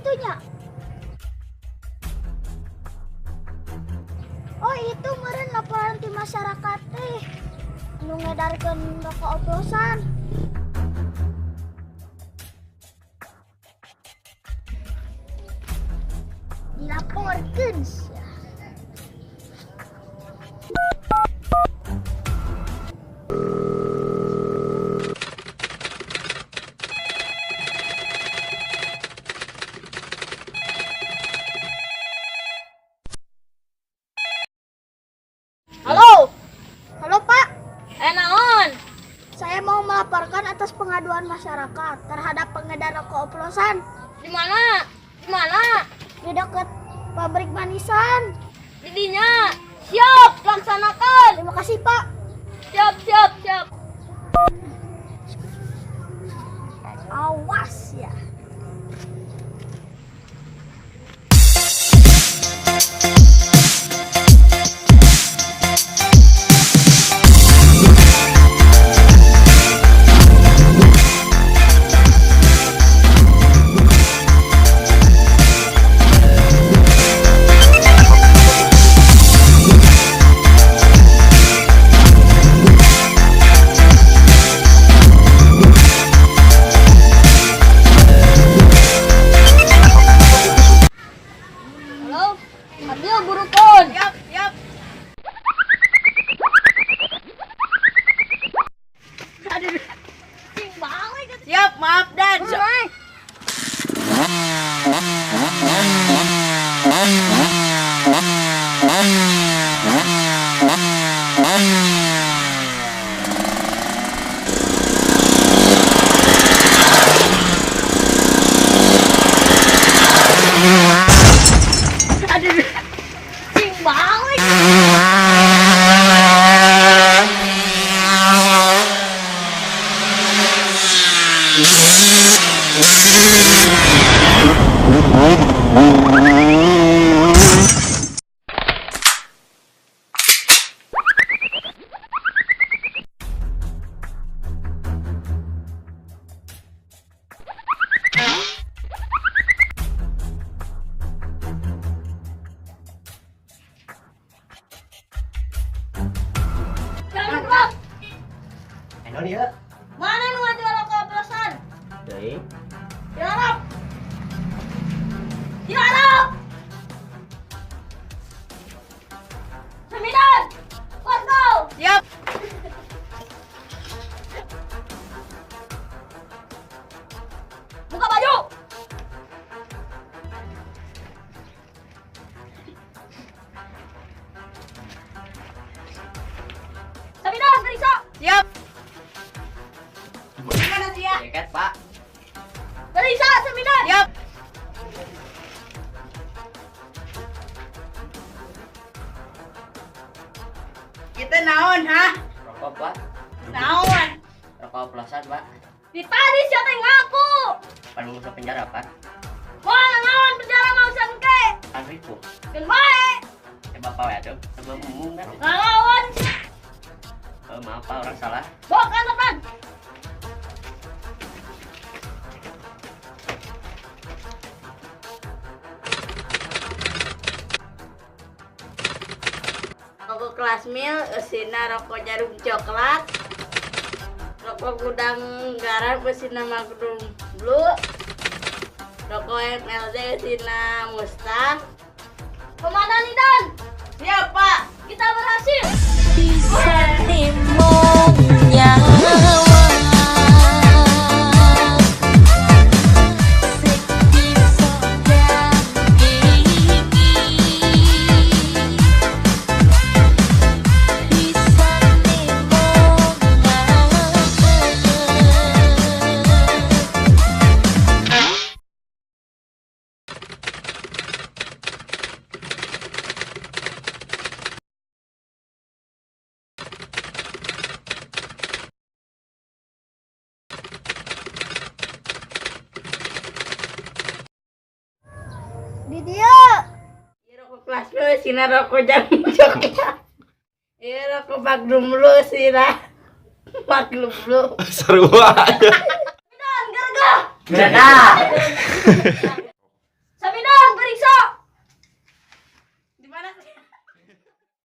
Itunya. Oh, itu meureun laporan ti masyarakat teh. Nu ngedarkeun rokok oplosan. Dilaporkeun sia. Halo. Halo, Pak. Eh, naon? Saya mau melaporkan atas pengaduan masyarakat terhadap pengedar rokok oplosan. Di mana? Di mana? Di dekat pabrik manisan. Di dinya. Siap, laksanakan. Terima kasih, Pak. Siap, siap, siap. Awas ya. Halo. Abil burukon. Siap, siap. Aduh. Cing balik. Siap, maaf Dan. Buru naik. Aduh. Cing balik. Jangan gerak. Naon ieu? Mana nu ngajual rokok oplosan? Deui. Dilarap. Dilarap. Sembilan. Let's go. Siap. Buka baju. Sembilan, periksa. Siap. Gimana sih ya? Jaket, Pak. Periksa, sembilan. Siap. Kita naon, ha? Rokok, Pak. Naon? Rokok oplosan, Pak. Di tadi siapa yang ngaku? Pan masuk penjara, Pak. Mana naon penjara mau sangke? Kan ribu. Gen bae. Eh, Bapak we atuh. Sebelum umum kan. Ngalawan. Eh, maaf, Pak, orang salah. Bawa ke kantor, Pan. Rokok kelas mil, eusina rokok jarum coklat. Rokok gudang garam, eusina Magnum Blue. Rokok MLD, eusina Mustang. Komandan Idan, Siap, Pak. kita berhasil. Bisa nimong nyawa sing bisa dampingi, bisa nimong nyawa. Di dia. Ieu rokok kelas mil, eusina rokok jarum coklat. Ieu rokok Magnum Blue, eusina Magnum Blue. Seru aja. Idan, gergah. Gergah.